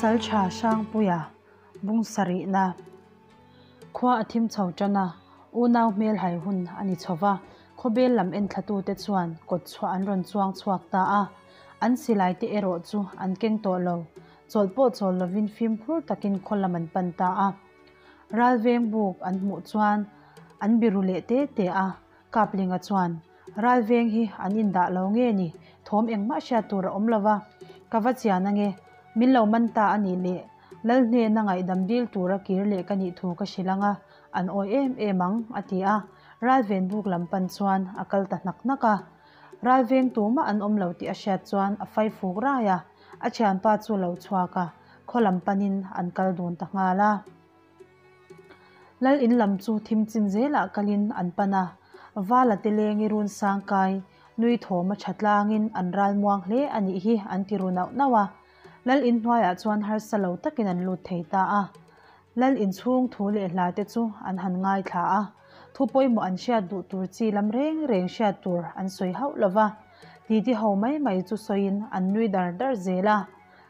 Pasalṭha Hrangpuia bung sarihna khua a thim chho tan a, unau hmel hai hun a ni chho va, khawbel lam enthlatute chuan kawt chhuah an rawn chuang chhuak ta a, an silai te erawh chu an keng tawh lo, chawlh pawh chawl lovin fimkhur takin khaw lam an pan ta a. Ralveng buk an hmuh chuan an biru leh te te a, Kaplinga chuan, Ralveng hi an indah lo nge ni? Thawm engmah hriat tur a awm lo va, ka va chian ange, min lo man ta a nih leh Lal hnena ngaihdam dil tura kir leh ka nih thu ka hrilh ang a, an awi em em ang, a ti a. Ralven buk lam pan chuan a kal ta hnak hnak a. Ralveng tumah an awm lo tih a hriat chuan a fai fuk rai a, a thianpa chu lo chhuak a, khaw lam panin an kal dun ta nghal a. Lal in lam chu thim chin zelah kalin an pan a, Vala te lengi run sang kai, nui thawm a tha tlangin an ral muang hle a nih hi an ti ru nauh nauh a. Lal in hnuaiah chuan harsa lo takin an lut thei ta a. Lal in chhung thu leh hla te chu an han ngaithla a, thu pawimawh an hriat duh tur chi lam reng reng hriat tur an sawi hauh lo va, titi ho mai mai chu sawiin an nui dar dar zel a.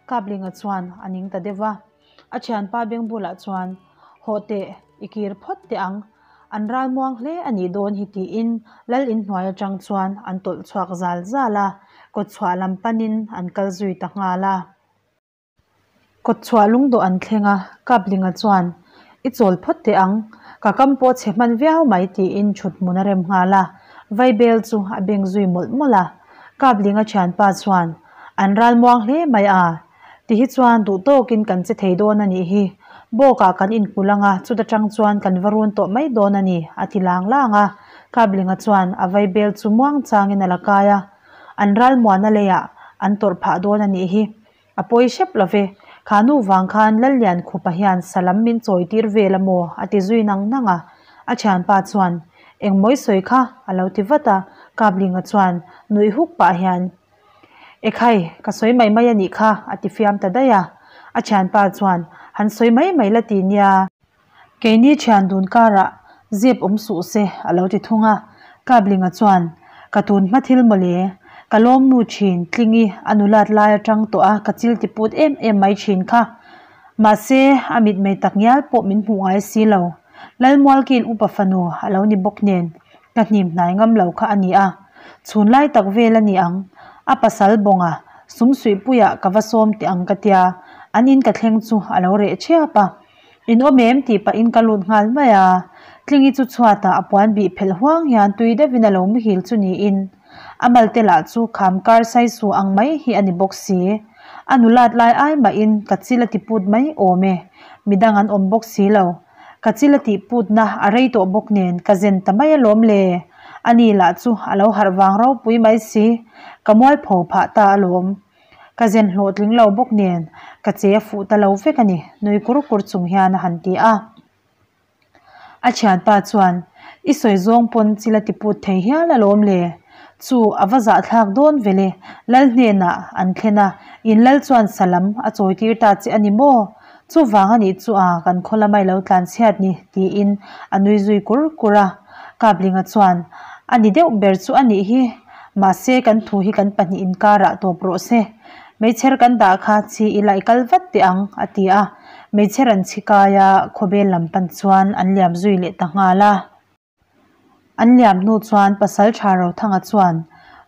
Kaplinga chuan a ning ta deuh va. A thianpa beng bulah chuan, Hawh teh, i kir phawt teh ang. An ral muang hle a nih dawn hi tiin lal inhnuai atang chuan an tawlh chhuak zal zal a, kawtchhuah lam panin an kal zui ta nghal a. Kawtchhuah lungdawh an thleng a, Kaplinga chuan, I chawl phawt teh ang, ka kam pawh chhe hman viau mai tiin thut hmun a rem nghal a, Vaibel chu a beng zui mawlh mawlh a. Kaplinga thianpa chuan, An ral muang hle mai a, Ti hi chuan duh tawkin kan che thei dawn a nih hi. Bawkah kan inkulh ang a, chuta tang chuan kan va run tawh mai dawn a ni, a ti lang lang a. Kaplinga chuan a vaibel chu muang changin a la kai a, an ralmuana leiah an tawrh phah dawn a nih hi. A pawi hrep lo ve. Kha nu vang khan Lallian khupa hian salam min chawi tir vel a maw? a ti zui nang nang a. A thianpa chuan, Engmawi sawi kha? a lo ti vat a. Kaplinga chuan nuih huk pah hian, Ekhai, ka sawi mai mai a nih kha, a ti fiam ta daih a. A thianpa chuan, Han sawi mai mai la ti nia. Keini thian dun karah zep awm suh se, a lo ti thung a. Kaplinga chuan, Ka tun hma thil mawle, ka lawm nu thin, Tlingi a nulat lai atang tawh a, ka chil ti put em em mai thin kha. Mahse, a mitmei tak ngial pawh min hmuh ngai si lo. Lalmualkil upa fanu a lo ni bawk nen, Ka hnim hnai ngam lo kha a ni a, chhun lai tak vel a ni ang. A pasal bawnga sum suihpuiah ka va sawm teh ang ka tia, an in ka thleng chu a lo reh thiap a. In awm em tih pahin ka lut nghal mai a, Tlingi chu chhuatah a puan bih phelh huang hian tui deuhin a lo muhil chu niin a malte lah chu kham kar saisu ang mai hi a ni bawk si. A nulat lai ai mahin ka chil a ti put mai awm e, midang an awm bawk si lo. Ka chil a tih putna a rei tawh bawk nen ka zen ta mai alawm le. Ani lah chu a lo harh vang ropui mai si. Ka mualpho phah ta alawm. Ka zen hlawhtling lo bawk nen ka che a fuh ta lo vek a ni, nui kur kur chung hian a han ti a. A thianpa chuan, I sawi zawng pawn chil a ti put thei hial alawm le. Chu a va zahthlak dawn vele, Lal hnenah an thlen a, in Lal chuan salam a chawitir ta che a ni maw? Chuvang a nih chu a, kan khaw lama i lo tlan chhiat ni, tiin a nui zui kur kur a. Kaplinga chuan, A ni deuh ber chu a nih hi, mahse kan thu hi kan pahnih inkarah tawp rawh se. Meichher kan dah kha chi ila i kal vat teh ang, a ti a. Meichher an chhi kai a, khawbel lam pan chuan an liam zui leh ta nghal a. An liam hnu chuan Pasal Tha Rothanga chuan,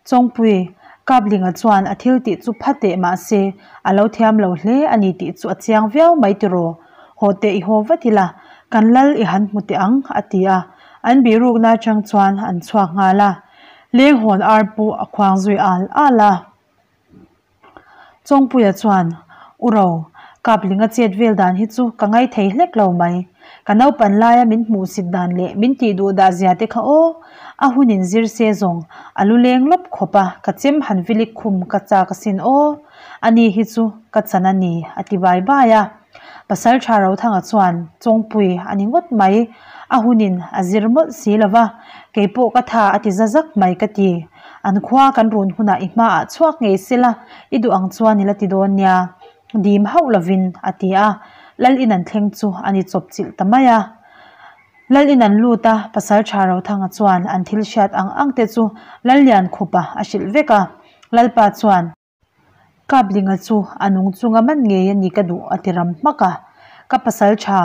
Chawngpui, Kaplinga chuan a thil tih chu pha teh mahse a lo thiam lo hle a ni tih chu a chiang viau mai tiraw? Haw teh i haw vat ila, kan lal i han hmu teh ang, a ti a. An bihrukna atang chuan an chhuak nghal a, lenghawn ar pawh a khuang zui al al a. Chawngpuia chuan, U Ro, Kaplinga chet vel dan hi chu ka ngai thei hlek lo mai. Ka naupan laia min hmuhsit dan leh min tih duh dah zia te kha aw, a hunin zir se zawng a lu leng lawp khawp a, ka chem han vilik khum ka chak asin aw. Ani hi chu ka chan a ni, a ti bai bai a. Pasal tha Rothanga chuan, Chawngpui a ni ngawt mai, a hunin a zir mawlh si lo va, keipawh ka tha a ti za zak mai ka ti. An khua kan run hunah i hmaah chhuak ngei sela, i duh ang chuan i la ti dawn nia, dim hauh lovin a ti a. Lal in an thleng chu a ni chawp chilh ta mai a. Lal in an lut a, Pasal Tha Rothanga chuan an thil hriat ang ang te chu Lalliankhupa a hrilh vek a. Lalpa chuan. Kaplinga chu a nung chunga man ngei a ni ka duh a ti ram hmak a. Ka pasal tha,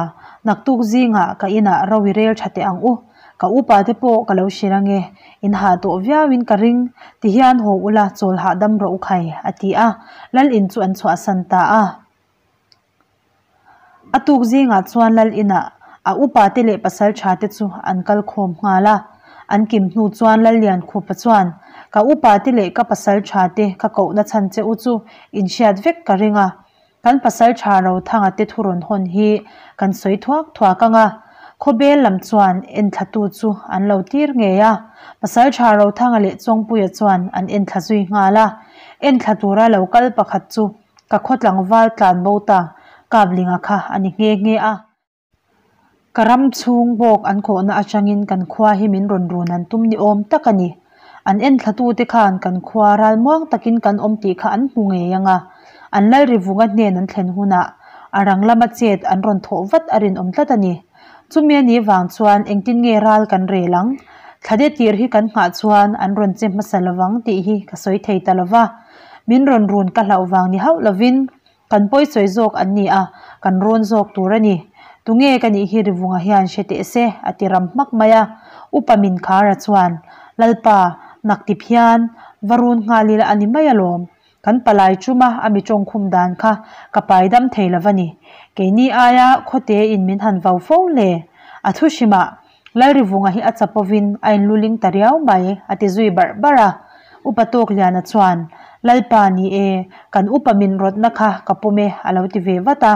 naktuk zingah ka inah ro i rel tha teh ang u. Ka upa te pawh ka lo hrilh ange, in hah tawh viauin ka ring, ti hian haw ula chawl hahdam rawh u khai, a ti a, lal in chu an chhuahsan ta a. A tuk zingah chuan lal inah a upa te leh pasal tha te chu an kal khawm nghal a. An kim hnu chuan Lal Liankhupa chuan, Ka upa te leh ka pasal tha te ka kohna chhan che u chu in hriat vek ka ring a. Kan pasal tha Rothanga te thu rawn hawn hi kan sawi thuak thuak ang a. Khawbel lam chuan enthlatu chu an lo tir ngei a. Pasal tha Rothanga leh Chawngpuia chuan an enthla zui nghal a. Enthla tura lo kal pakhat chu Ka khaw tlangval tlan bo ta Kaplinga kha a ni nghe nghe a. Ka ram chhung bawk an khawhna atangin kan khua hi min rawn run an tum ni awm tak a ni. An enthlatute khan kan khua ralmuang takin kan awm tih kha an hmu ngei ang a. An Lalrivunga hnen an thlen hunah a rang lama chet an rawn thawh vat a rinawm tlat a ni. Chumi a nih vang chuan engtin nge ral kan rel ang? Thlade tir hi kan nghah chuan an rawn che hmasa lovang tih hi ka sawi thei ta lova. Min rawn run ka hlauh vang ni hauh lovin kan pawisawi zawk an ni a, kan rawn zawk tur a ni. Tunge ka nih hi Rivunga hian hre teh se, a ti ram hmak mai a. Upa Minkhara chuan, Lalpa, nak ti phian, va run nghal ila a ni mai alawm. Kan palai chuma a mi tawngkhum dan kha ka pai dam thei lo va ni. Keini aia khawte in min han vau fo le. A thu hrimah Lalrivunga hi a chapovin a inluling ta riau mai, a ti zui barh barh a. Upa Tawkliana chuan, Lalpa ni e, kan upa min rawtna kha ka pawm e, a lo ti ve vat a.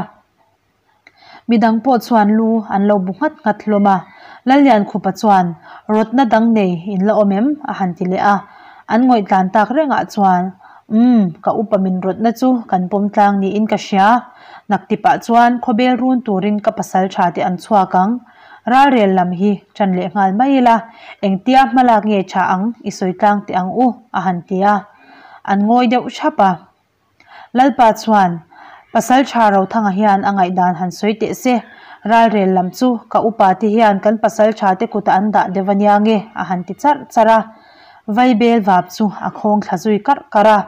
Midang pawh chuan lu an lo bu nghat nghat hlawm a. Lalliankhupa chuan, Rawtna dang nei in la awm em? a han ti leh a. An ngawih tlan tak rengah chuan, Umm, ka upa min rawtna chu kan pawm tlang niin ka hria. Naktipah chuan khawbel run turin ka pasal tha te an chhuak ang. Ralrel lam hi ṭan leh nghal mai ila, engtia hmalak nge tha ang i sawi tlang teh ang u, a han ti a. An ngawi deuh thap a. Lalpa chuan, Pasal tha Rothanga hian a ngaihdan han sawi teh se, ralrel lam chu ka upa te hian kan pasal tha te kutah an dah deuh a nia nge a han ti charh charh a. Vaibel vap chu a khawng thla zui karh karh a.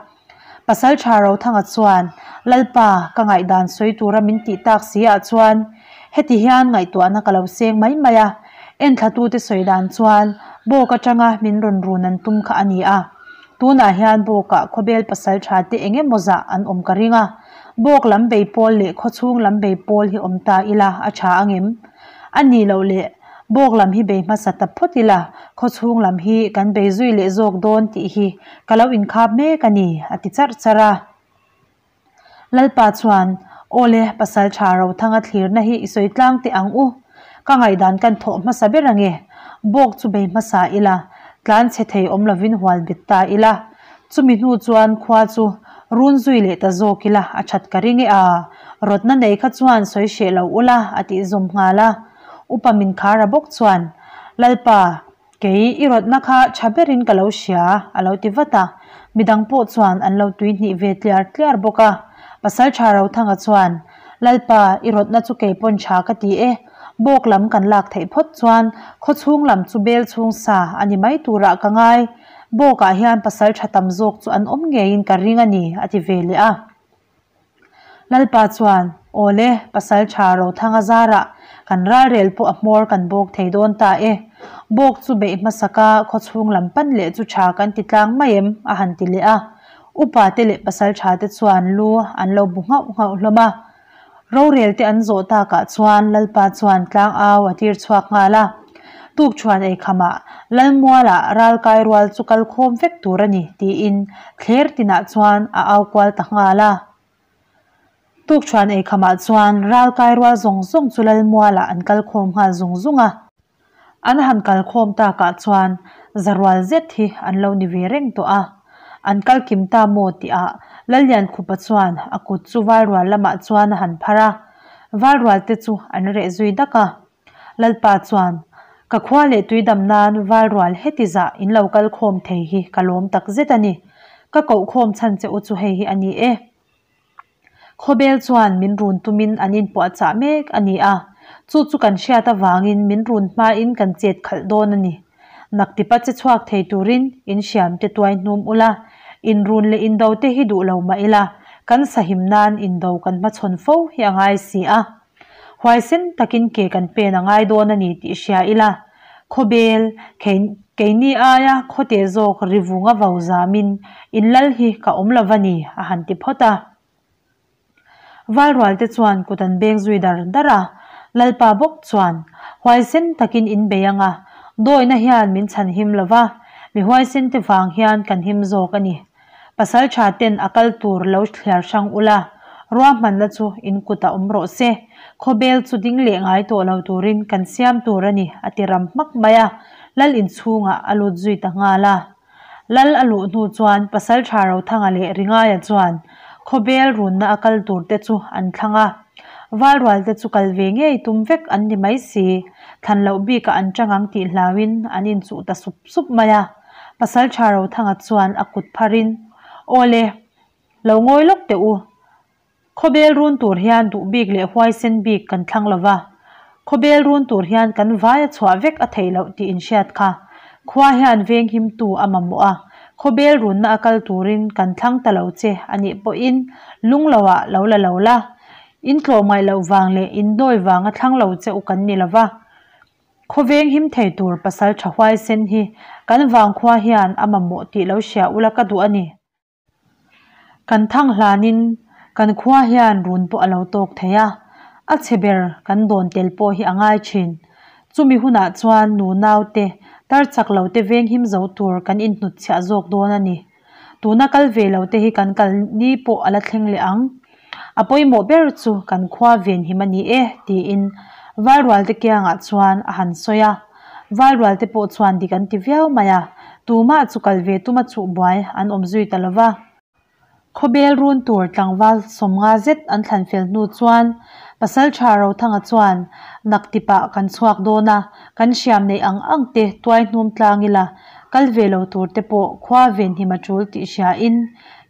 Pasal tha Rothanga chuan, Lalpa, ka ngaihdan sawi tura min tih tak si ah chuan heti hian ngaihtuahna ka lo seng mai mai a, enthlatute sawi dan chuan bawk atanga min rawn run an tum kha a ni a. Tunah hian Bawkah khawbel pasal tha te eng emaw zah an awm ka ring a, Bawk lam bei pawl leh khawchhung lam bei pawl hi awm ta ila a tha angem? A nih loh leh Bawk lam hi bei hmasa ta phawt ila khawchhung lam hi kan bei zui leh zawk dawn tih hi ka lo inkhap mek a ni, a ti charh charh a. Lalpa chuan, Awle, pasal tha Rothanga thlirna hi i sawi tlang teh ang u. Ka ngaihdan kan thawh hmasa ber ange. Bawk chu bei hmasa ila, tlan chhe thei awm lovin hual bet ta ila. Chumi hnu chuan khua chu run zui leh ta zawk ila a that ka ring e a, rawtna nei kha chuan sawi hreh lo ula a tih zawm nghal a. Upa Minkhara bawk chuan, Lalpa, Kei i rawtna kha tha berin ka lo hria, a lo ti vat a. Midang pawh chuan an lo tuihnih ve tliar tliar bawk a. Pasaltha Rothanga chuan, Lalpa, i rawtna chu kei pawn tha ka ti e. Bawk lam kan lak theih phawt chuan khawchhung lam chu bel chhung sa a ni mai turah ka ngai. Bawkah hian pasaltha tam zawk chu an awm ngeiin ka ring a ni, a ti ve leh a. Lalpa chuan, Awle, pasal tha Rothanga zarah kan ralrel pawh a hmawr kan bawk thei dawn ta e. Bawk chu beih hmasaka khawchhung lam pan leh chu tha kan ti tlang mai em? a han ti leh a. Upa te leh pasal tha te chuan lu an lo bu nghauh nghauh hlawm a. Rorel te an zawh takah chuan Lalpa chuan tlang au a tir chhuak nghal a. Tukṭhuan eikhamah Lalmualah ralkai rual chu kal khawm vek tur a ni tiin thler tinah chuan a au kual ta nghal a. Tukṭhuan eikhamah chuan ralkai rual zawng zawng chu Lalmualah an kal khawm nghal zung zung a. An han kal khawm takah chuan zarual zet hi an lo ni ve reng tawh a. An kal kim ta maw tihah Lalliankhupa chuan a kut chu Valrual lamah chuan a han phar a, Valrual te chu an reh zui dak a. Lalpa chuan, Ka khua leh tuidam nan Valrual heti zah in lo kal khawm thei hi ka lawm tak zet a ni. Ka koh khawm chhan che u chu hei hi a ni e. Khawbel chuan min run tumin an inpuahchah mek a ni a, chu chu kan hriat avangin min run hmain kan chet khalh dawn a ni. Naktipa che chhuak thei turin in hriam te tuai hnum ula, in run leh indo te hi duh lo mah ila, Kan sahim nan indo kan hmachhawn fo hi a ngai si a. Huaisen takin ke kan pen a ngai dawn a ni tih hria ila. Khawbel, keini aia khawte zawk rivunga vo zamin in lal hi ka awm lo va ni, a han ti phawt a. Valrualte chuan kut an beng zui dar dar a, Lalpa bawk chuan, Huaisen takin in bei ang a, dawina hian min chhan him lo va, mi huaisen te vang hian kan him zawk a ni. Pasal tha ten a kal tur lo thliar hrang ula, ruahmanna chu in kutah awm rawh se, khawbel chu ding leh ngai tawh lo turin kan siam tur a ni, a ti ram hmak mai a, Lal inchhungah a lut zui ta nghal a. Lal a luh hnu chuan Pasalṭha Rothanga leh Ringaia chuan khawbel runna a kal tur te chu an thlang a. Valrual te chu kal ve ngei tum vek an ni mai si, thlan loh bikah an chang ang tih hlauin an inchuh ta sup sup mai a. Pasalṭha Rothanga chuan a kut pharin, Aw le, lo ngawi lawk teh u. Khawbel run tur hian duh bik leh huaisen bik kan thlang lo va, khawbel run tur hian kan vai a chhuah vek a theih loh tih inhriat kha. Khua hian venghimtu a mamawh a, khawbel runna a kal turin kan thlang ta lo che a nih pawhin lung loah lo la lo la. In tlawmngaih loh vang leh in dawi vanga thlang lo che u kan ni lo va. Khaw venghim thei tur pasal tha huaisen hi kan vangkhua hian a mamawh tih lo hria ula ka duh a ni. Kan thang hlanin kan khua hian run pawh a lo tawk thei a, a chhe ber kan dawn tel pawh hi a ngai thin. Chumi hunah chuan nu naute tar chak lo te venghim zo tur kan inhnutchhiah zawk dawn a ni. Tuna kal ve lo te hi kan kal ni pawh a la thleng leh ang. A pawimawh ber chu kan khua venhim a ni e, tiin Valrualte kiangah chuan a han sawi a. Valrualte pawh chuan dik an ti viau mai a, tumah chu kal ve tuma chuh buai an awm zui ta lo va. Khawbel run tur tlangval 50 zet an thlan fel hnu chuan Pasalṭha Rothanga chuan Naktipah kan chhuak dawn a, kan hriam neih ang ang te tuai hnum tlang ila, kal ve lo tur te pawh khua venhim a ṭul tih hriain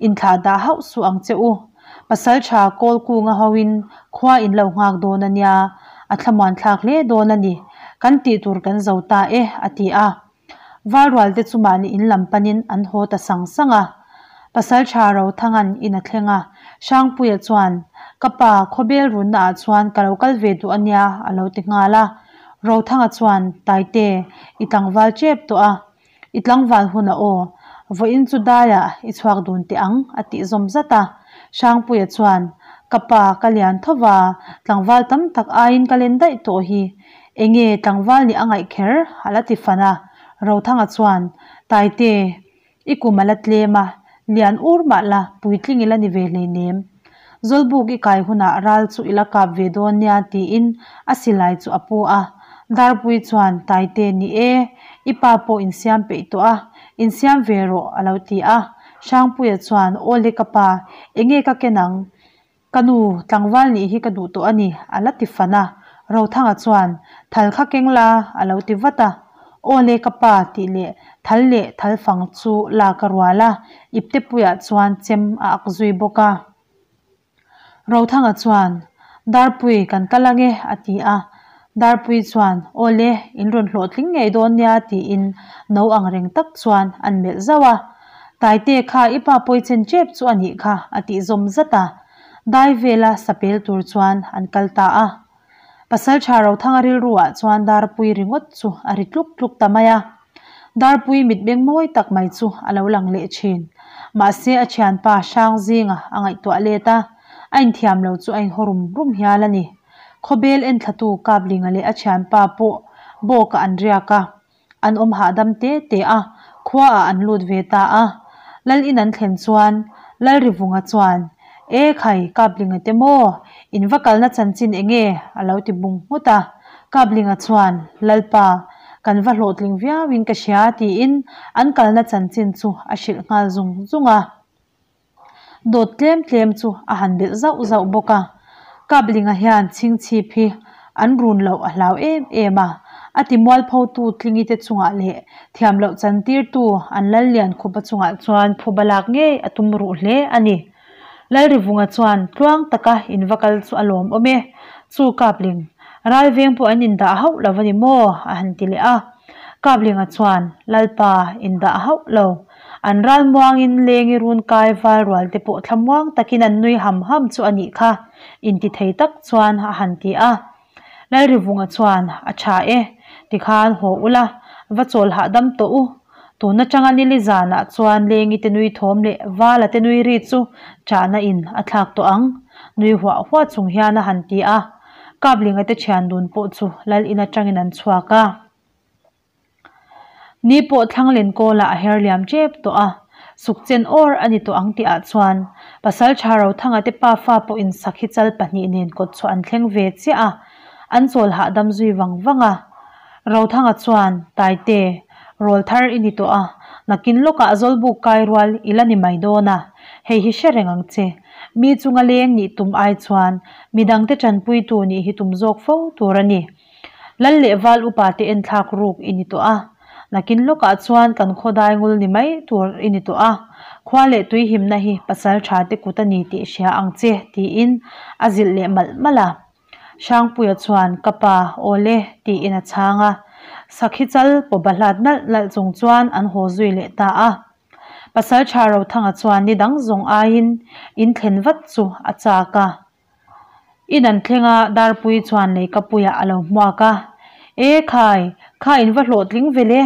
inthlah dah hauh suh ang che u. Pasalṭha Kawlkunga hoin khua in lo nghak dawn a nia, a thlamuan thlak hle dawn a ni, kan tih tur kan zo ta e, a ti a. Valrualte chu mahni in lam panin an haw ta sang sang a. Pasalṭha Rothanga'n in a thleng a, Hrangpuia chuan, Ka pa, khawbel runna ah chuan ka lo kal ve duh a nia, a lo ti nghal a. Rothanga chuan, Taite, i tlangval ṭep tawh a, I tlangval hunah aw, vawiin chu daiah i chhuak dun teh ang, a tih zawm zat a. Hrangpuia chuan, Ka pa, ka lian tho va, tlangval tam tak aiin ka len daih tawh hi. Enge tlangval nih a ngaih kher? a la ti fan a. Rothanga chuan, Taite, i kum a la tlem a, lian ur mah la, puitling i la ni ve hleinem. Zawlbuk i kai hunah ral chu i la kap ve dawn nia tiin a silai chu a pu a. Darpui chuan, Taite ni e, i pa pawh insiam peih tawh a, insiam ve rawh a lo ti a. Hrangpuia chuan, Awle ka pa, enge ka ken ang? Ka nu, tlangval nih hi ka duh tawh a ni, a la ti fan a. Rothanga chuan, Thal kha keng la, a lo ti vat a. Aw le ka pa, tih leh thal leh thal fang chu lak a rual a, iptepuiah chuan chem a ak zui bawk a. Rothanga chuan, Darpui, kan kal ang e, a ti a. Darpui chuan, Aw le, in rawn hlawhtling ngei dawn nia, tiin no ang reng tak chuan an melh zauh a. Taite kha i pa pawi chen tep chu a nih kha, a tih zawm zat a. Dai vela sapel tur chuan an kal ta a. Pasalṭha Rothanga rilruah chuan Darpui ringawt chu a ri tluk tluk ta mai a. Darpui mitmeng mawi tak mai chu a lo lang leh thin. Mahse a thianpa Hrangzinga a ngaihtuah let a, a inthiam lo chu a inhaw rum rum hial a ni. Khawbel enthlatu Kaplinga leh a thianpa pawh bawkah an riak a, an awm hahdam te te a, khuaah an lut ve ta a. Lal in an thlen chuan Lalrivunga chuan, E khai, Kaplinga te maw? In va kalna chanchin eng nge? a lo ti bung nghut a. Kaplinga chuan, Lalpa, kan va hlawhtling viauin ka hria tiin an kalna chanchin chu a hrilh nghal zung zung a. Dawt tlem tlem chu a han belh zauh zauh bawk a. Kaplinga hian chhingchhip hi an run loh a hlau em em a, a ti mualphotu Tlingite chungah leh thiam loh chantirtu an Lalliankhupa chungah chuan phuba lak ngei a tum ruh hle a ni. Lalrivunga chuan tluang taka in va kal chu a lawmawm e, chu Kapling, ralveng pawh an indah hauh lo a ni maw? a han ti leh a. Kaplinga chuan, Lalpa, indah hauh lo. An ralmuangin lengi run kai val rual te pawh thlamuang takin an nui ham ham chu a nih kha, intithei tak chuan a han ti a. Lalrivunga chuan, A tha e, tikhan haw ula, va chawl hahdam tawh u. Tun atanga nili zanah chuan lengi te nui thawm leh vala te nui ri chu chahna in a thlak tawh ang, nui huah huah chung hian a han ti a. Kaplinga te thian dun pawh chu lal in atangin an chhuak a. Ni pawh Thlanglen kawlah a her liam tep tawh a, sukchen awr a ni tawh ang tihah chuan Pasaltha Rothanga te pafa pawhin sakhi chal pahnih nen kawtchhuah an thleng ve chiah a, an chawl hahdam zui vang vang a. Rothanga chuan, Taite, rawl thar i ni tawh a, nakin lawkah Zawlbuk kai rual i la ni mai dawn a, hei hi hre reng ang che. Mi chunga leng nih tum ai chuan midangte tanpuitu nih hi tum zawk fo tur a ni. Lal leh val upa te enthlak ruk i ni tawh a, nakin lawkah chuan kan khaw daingul ni mai tur i ni tawh a, khua leh tui himna hi pasal tha te kut a ni tih hria ang che tiin a zilh leh malh malh a. Hrangpuia chuan ka pa aw le tiin a chhang a, sakhi chal paw bahlat nalh nalh chung chuan an haw zui leh ta a. Pasal tha Rothanga chuan ni dang zawng aiin in thlen vat chu a chak a. In an thleng a, Darpui chuan leikapuiah a lo hmuak a, E khai, kha in va hlawhtling vel e,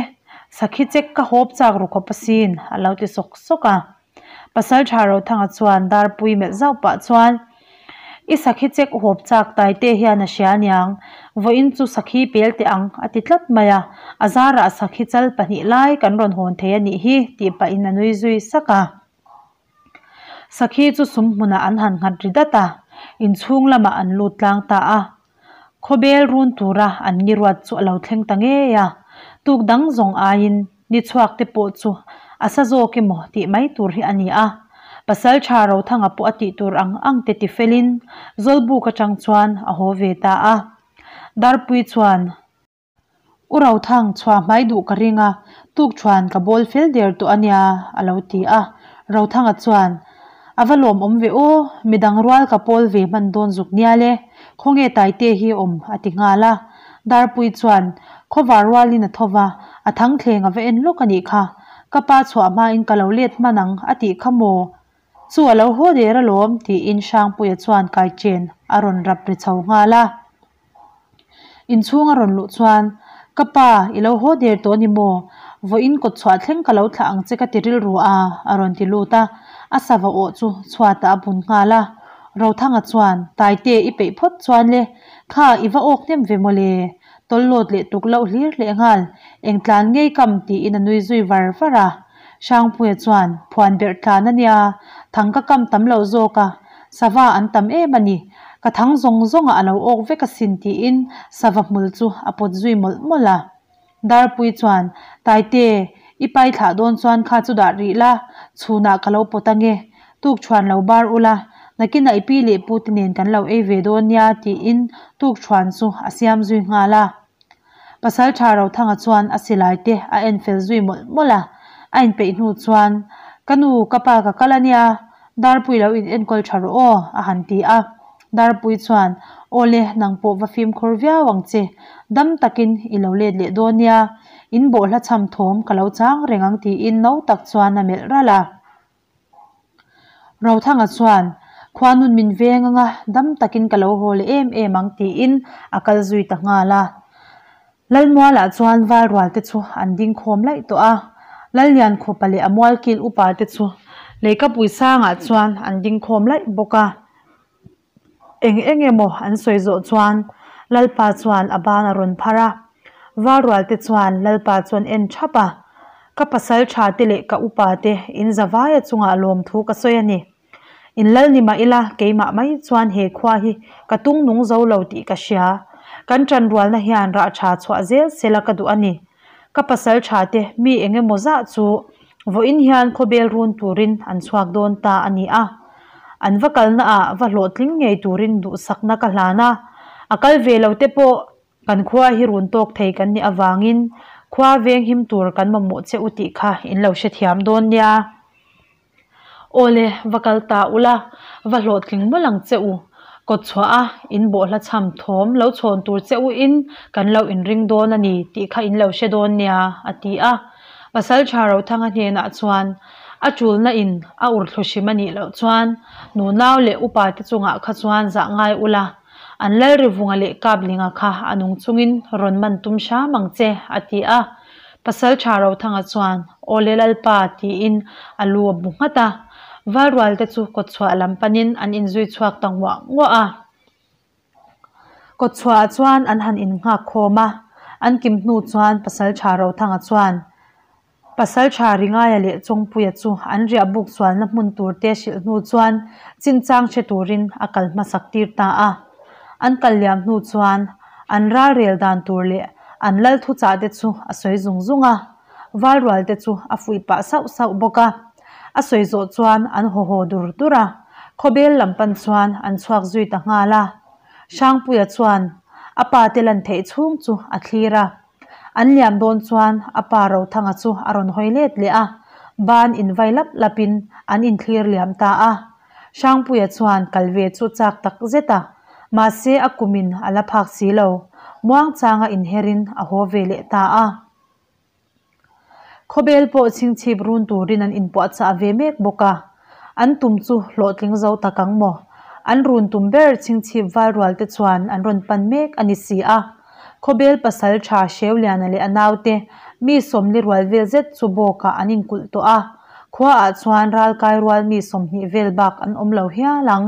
sakhi chek ka hawp chak ru khawp asin, a lo ti sawk sawk a. Pasaltha Rothanga chuan Darpui melh zauh pah chuan, I sakhi chek hawp chak taite hian a hria aniang, vawiin chu sakhi pel teh ang, a ti tlat mai a, a zarah sakhi chal pahnih lai kan rawn hawn thei a nih hi, tih pahin a nui zui sak a. Sakhi chu sum hmunah an han nghat ri dat a, inchhung lamah an lut tlang ta a. Khawbel run tura an ni ruat chu a lo thleng ta ngei a, tuk dang zawng aiin ni chhuak te pawh chu a sa zawk emaw tih mai tur hi a ni a. Pasaltha Rothanga pawh a tih tur ang ang te ti felin Zawlbuk atang chuan a haw ve ta a. Darpui chuan. U Rothang, chhuah hmai duh ka ring a, tukṭhuan ka bawl fel der tawh a nia, a lo ti a. Rothanga chuan, A va lawmawm ve aw, midang rual ka pawl ve hman dawn zuk nial e, khawnge Taite hi awm, a ti nghal a. Darpui chuan, Khawvar rualin a tho va, a thangthleng a va en lawk a nih kha. Ka pa chhuah hmain ka lo let hman ang, a tih kha maw? Chu a lo haw der alawm, tiin Hrangpuia chuan kaichen a rawn rap ri chho nghal a. Inchhung a rawn luh chuan, Ka pa, i lo haw der tawh a ni maw? Vawiin kawt chhuah thleng ka lo thlah ang che ka ti rilru a, a rawn ti lut a. A sava awh chu chhuatah a bun nghal a. Rothanga chuan, Taite, i peih phawt chuan le, kha i va awk hnem ve mawle, tawllawt leh tuk loh hlir hleh nghal, eng tlan ngei kam tiin a nui zui var var a. Hrangpuia chuan, Phuan berh tlan a nia, thang ka kam tam loh zawk a, sava an tam em a ni, ka thang zawng zawngah a lo awk vek asin tiin sava hmul chu a pawt zui mawlh mawlh a. Darpui chuan, Taite, i pai thlah dawn chuan kha chu dah rih la, chhunah ka lo pawt ange, tukṭhuan lo bar ula, nakinah i pi leh pute nen kan lo ei ve dawn nia tiin tukṭhuan chu a siam zui nghal a. Pasalṭha Rothanga chuan a silai te a en fel zui mawlh mawlh a, a inpeih hnu chuan, Ka nu, ka pa ka kal a nia, Darpui lo in enkawl ṭha rawh aw, a han ti a. Darpui chuan, Aw le, nang pawh va fimkhur viau ang che, dam takin i lo let leh dawn nia, in bawhhla chham thawm ka lo chang reng ang tiin no tak chuan a melh ralh a. Rothanga chuan, Khuanun min veng anga dam takin ka lo haw leh em em ang tiin a kal zui ta nghal a. Lalmualah chuan Valrual te chu an ding khawm laih tawh a, Lalliankhupa leh a mualkil upa te chu Leikapui sangah chuan an ding khawm laih bawk a. Eng eng emaw an sawi zawh chuan Lalpa chuan a ban a rawn phar a, Valrual te chuan Lalpa chuan en thap a, Ka pasal tha te leh ka upa te in zavaia chungah lawmthu ka sawi a ni. In lal ni mah ila keimah mai chuan he khua hi ka tung nung zo lo tih ka hria. Kan tanrualna hian rah tha chhuah zel sela ka duh a ni. Ka pasal tha te mi eng emaw zah chu vawiin hian khawbel run turin an chhuak dawn ta a ni a. An va kalna ah va hlawhtling ngei turin duhsakna ka hlan a. A kal ve lo te pawh kan khua hi run tawk thei kan nih avangin khua veng him tur kan mamawh che u tih kha in lo hrethiam dawn nia. Awle, va kal ta ula, va hlawhtling mawlh ang che u. Kawt chhuah a, in bawhhla chham thawm lo chhawn tur che u in kan lo inring dawn a ni tih kha in lo hre dawn nia, a ti a. Pasalṭha Rothanga hnenah chuan a ṭulna in a urthlu hrim a nih loh chuan nunau leh upa te chungah kha chuan zah ngai ula, an Lalrivunga leh Kaplinga kha a nung chungin rawn man tum hram ang che, a ti a. Pasalṭha Rothanga chuan, Aw le Lalpa, tiin a lu a bu nghat a. Valrualte chu kawtchhuah lam panin an inzui chhuak ta nguah nguah a. Kawtchhuahah chuan an han innghak khawm a, an kim hnu chuan Pasalṭha Rothanga chuan Pasalṭha Ringaia leh Chawngpuia chu an riah buk sualna hmun tur te hrilh hnu chuan chinchang hre turin a kal hmasak tir ta a. An kal liam hnu chuan an ralrel dan tur leh an lal thuchah te chu a sawi zung zung a, Valrual te chu a fuih pah sauh sauh bawk a. A sawi zawh chuan an haw haw dur dur a, khawbel lam pan chuan an chhuak zui ta nghal a. Hrangpuia chuan a pa te lan theih chhung chu a thlir a. An liam dawn chuan a pa Rothanga chu a rawn hawi let leh a, ban invai lap lapin an inthlir liam ta a. Hrangpuia chuan kal ve chu chak tak zet a, mahse a kumin a la phak si lo, muangchanga inherin a haw ve leh ta a. Khawbel pawh chhingchhip run turin an inpuahchah ve mek bawk a, an tum chu hlawhtling zo tak ang maw? An run tum ber chhingchhip val rual te chuan an rawn pan mek a ni si a. Khawbel pasal tha Hreuliana leh a naute mi sawmli rual vel zet chu bawkah an inkulh tawh a, khuaah chuan ralkai rual mi 20 vel bak an awm lo hial ang.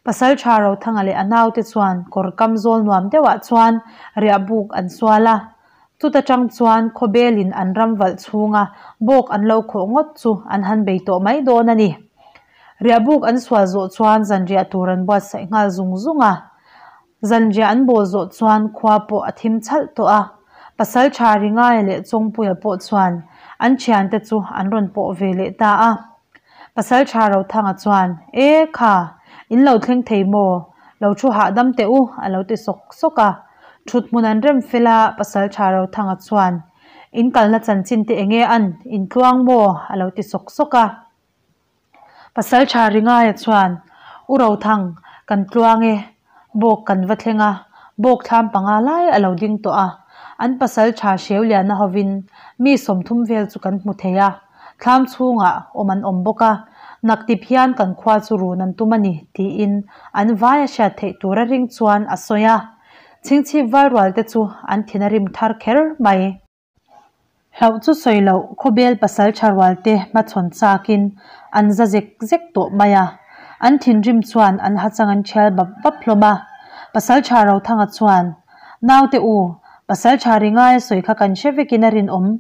Pasal tha Rothanga leh a naute chuan kawr kam zawl nuam deuhah chuan riahbuk an sual a. Chuta tang chuan khawbelin an ram valh chhunga bawk an lo khawh ngawt chu an han bei tawh mai dawn a ni. Riahbuk an sual zawh chuan zanriah tur an buatsaih nghal zung zung a. Zanriah an bawl zawh chuan khua pawh a thim chhalh tawh a. Pasaltha Ringaia leh Chawngpuia pawh chuan an thiante chu an rawn pawh ve leh ta a. Pasaltha Rothanga chuan, E kha, in lo thleng thei maw? Lo thu hahdam teh u, a lo ti sawk sawk a. Thut hmun an rem fel a, Pasaltha Rothanga chuan, In kalna chanchin te enge an? In tluang maw? a lo ti sawk sawk a. Pasaltha Ringaia chuan, U Rothang, kan tluang e. Bawk kan va thleng a, bawk thlam panga lai a lo ding tawh a. An pasaltha Hreuliana hovin mi 30 vel chu kan hmu thei a, thlam chhungah awm an awm bawk a, naktip hian kan khua chu run an tum a ni, tiin an vai a hriat theih tura ring chuan a sawi a. Chhingchhip valrual te chu an thin a rim thar kher mai. Hlauh chu sawi loh, khawbel pasaltha rualte hmachhawn chakin an za zek zek tawh mai a. An thinrim chuan an hachang an thial bap bap hlawm a. Pasaltha Rothanga chuan, Naute u, pasaltha ri ngaia sawi kha kan hre vekin a rinawm.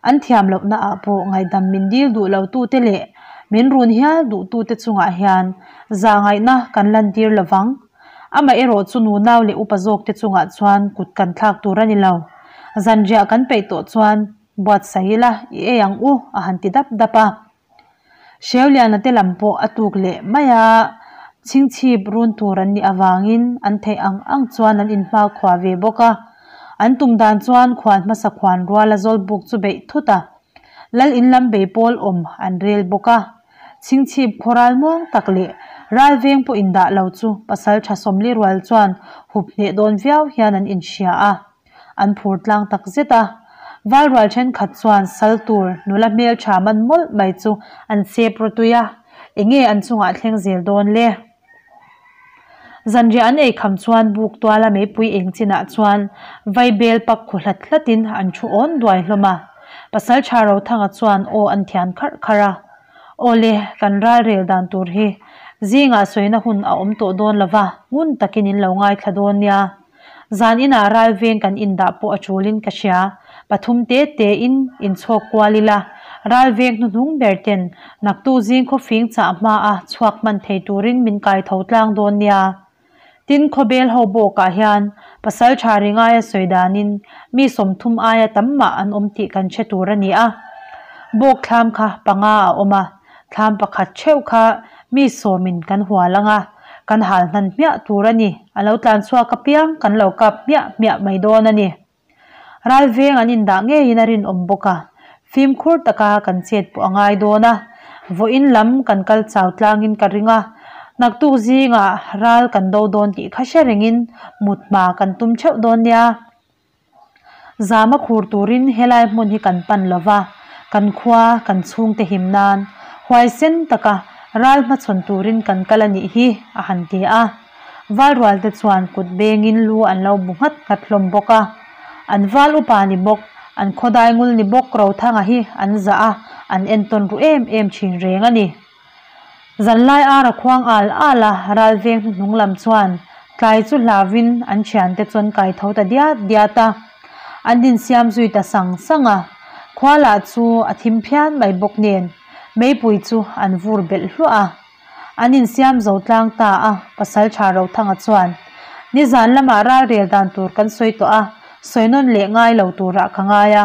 An thiam lohna ah pawh ngaihdam min dil duh lo tute leh min run hial duh tute chungah hian zahngaihna kan lantir lovang. Amaherawh chu nunau leh upa zawkte chungah chuan kut kan thlak tur a ni lo. Zanriah kan peih tawh chuan buatsaih ila i ei ang u a han ti dap dap a. Hreuliana te lam pawh a tuk leh mai a, chhingchhip run tur an nih avangin an theih ang ang chuan an inhmakhua ve bawk a. An tum dan chuan khuan hmasa khuan ruala zawlbuk chu beih thut a, lal in lam bei pawl awm an rel bawk a. Chhingchhip khaw ral muang tak leh ral veng pawh indah lo chu pasal tha 40 rual chuan hup hneh dawn viau hian an inhria a, an phur tlang tak zet a. Val rual thenkhat chuan sal tur nula hmeltha man mawlh mai chu an sep rawtui a, enge an chungah thleng zel dawn le? Zanriah an ei kham chuan buk tuala meipui eng chinah chuan vaibel pak khu hlat hlatin an thu awn duai hlawm a. Pasaltha Rothanga chuan aw an thian kharh kharh a. Aw le, kan ralrel dan tur hi zingah sawina hun a awm tawh dawn lova, ngun takin in lo ngaithla dawn nia. Zan inah ral veng kan indah pawh a tulin ka hria. Pathum te te in inchhawk kual ila, ral veng hnuhnung ber ten naktu zing khawfing chah hma a chhuak hman thei turin min kai tho tlang dawn nia. Tin, khawbel ho bawkah hian pasaltha ri ngaia sawi danin mi 30 aia tam mah an awm tih kan hre tur a ni a. Bawk thlam kha panga a awm a, thlam pakhat theuh kha mi 10 in kan hual ang a, kan hal hnan hmiah tur a ni. A lo tlan chhuak apiang kan lo kap hmiah hmiah mai dawn a ni. Ral veng an indah ngeiin a rinawm bawk a, fimkhur taka kan chet pawh a ngai dawn a. Vawiin lam kan kal chau tlangin ka ring a, naktuk zingah ral kan do dawn tih kha hre rengin mut hma kan tum theuh dawn nia. Zama khur turin helai hmun hi kan pan lova, Kan khua, kan chhungte him nan huaisen taka ral hmachhawn turin kan kal a nih hi, a han ti a. Valrualte chuan kut bengin lu an lo bu nghat nghat hlawm bawk a. An val upa ni bawk, an khawdai ngul ni bawk Rothanga hi an zah a, an entawn ru em em thin reng a ni. Zanlai ar a khuang al al a, ral veng hnuhnung lam chuan tlai chu hlauvin an thiante chuan kai tho ta diat diat a. An insiam zui ta sang sang a, khua lah chu a thim phian mai bawk nen meipui chu an vur belh hluah a. An insiam zo tlang ta a, Pasaltha Rothanga chuan, Nizan lamah ral rel dan tur kan sawi tawh a, sawi nawn leh ngai lo turah ka ngai a,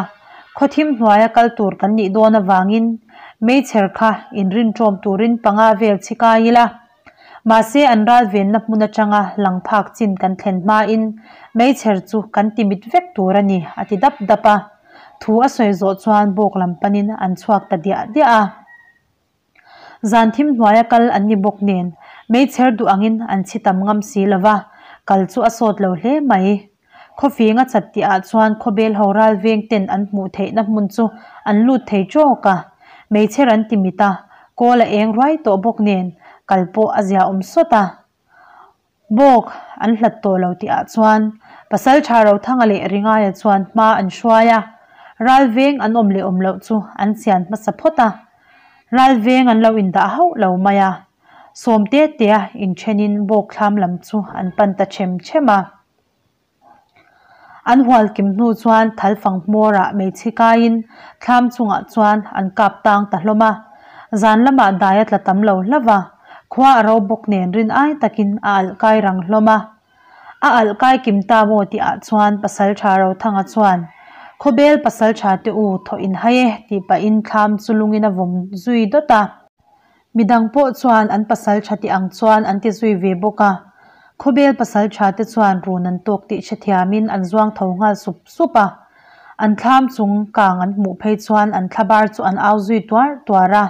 khawthim hnuaia kal tur kan nih dawn avangin meichher kha inrinṭawm turin panga vel chhi kai ila. Mahse an ral venna hmun atanga lang phak chin kan thlen hmain meichher chu kan ti mit vek tur a ni, a ti dap dap a. Thu a sawi zawh chuan bawk lam panin an chhuak ta diah diah a. Zan thim hnuaia kal an ni bawk nen meichher duh angin an chhi tam ngam si lo va, kal chu a sawt lo hle mai. Khawfing a chat tihah chuan khawbel ho ral veng ten an hmuh theihna hmun chu an lut thei tawk a, meichher an ti mit a, kawl a eng ruai tawh bawk nen kal pawh a zia awm sawt a. Bawk an hlat tawh lo tihah chuan Pasaltha Rothanga leh Ringaia chuan hma an hruai a, ral veng an awm leh awm loh chu an chian hmasa phawt a, ral veng an lo indah hauh lo mai a, sawm te tea inthenin bawk thlam lam chu an pan ta them them a. An hual kim hnu chuan thalfang hmawrah hmeichhe kaiin thlam chungah chuan an kap tang ta hlawm a. Zan lamah dai a tla tam lo hlauh a, khua a ro bawk nen rin ai takin a alh kai rang hlawm a. A alh kai kim ta maw tihah chuan Pasaltha Rothanga chuan, Khawbel Pasaltha te u thawh in hai e tih pahin thlam chu lungin a vawm zui dawt a. Midang pawh chuan an pasal tha tih ang chuan an ti zui ve bawk a. Khawbel pasal tha te chuan run an tawk tih hrethiamin an zuang tho nghal sup sup a. An thlam chung kang an hmuh phei chuan an thlabar chu an au zui tuar tuar a.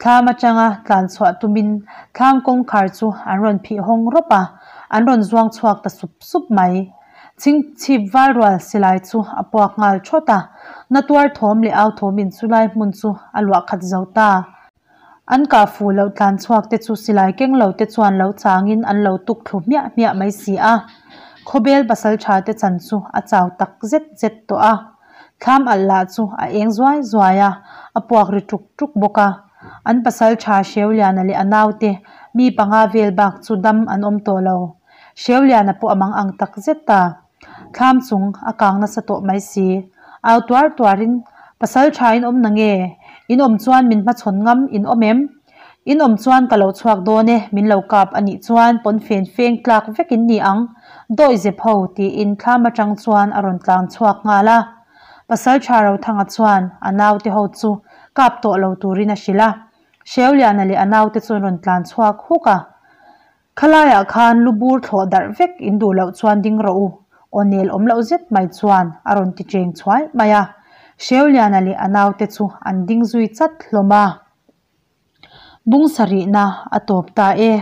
Thlam atanga tlan chhuah tumin thlam kawngkhar chu an rawn phih hawng rawp a, an rawn zuang chhuak ta sup sup mai. Chhingchhip valrual silai chu a puak nghal thawt a, na tuar thawm leh au thawmin chulai hmun chu a luah khat zo ta. An kah fuh loh tlan chhuak te chu silai keng lo te chuan lo changin an lo tuk thlu hmiah hmiah mai si a. Khawbel pasal tha te chan chu a chau tak zet zet tawh a. Thlam alh lah chu a eng zuai zuai a, a puak ri tuk tuk bawk a. An pasal tha Hreuliana leh a naute mi panga vel bak chu dam an awm tawh lo. Hreuliana pawh a mang ang tak zet ta. Thlam chung a kang nasa tawh mai si. Au tuar tuarin, Pasal tha in awm na nge? In awm chuan min hmachhawn ngam in awm em? In awm chuan ka lo chhuak dawn e, min lo kap a nih chuan pawnfen feng tlak vek in ni ang, dawi zep ho, tiin thlam atang chuan a rawn tlang chhuak nghal a. Pasal tha Rothanga chuan a naute ho chu kap tawh lo turin a hrilh a. Hreuliana leh a naute chu an rawn tlan chhuak huk a. Khalaiah khan lu bur thlawh darh vek in duh loh chuan ding rawh u, aw nel awm loh zet mai chuan a rawn ti cheng chhuai mai a. Hreuliana leh a naute chu an ding zui chat hlawm a. Bung sarihna a tawp ta e.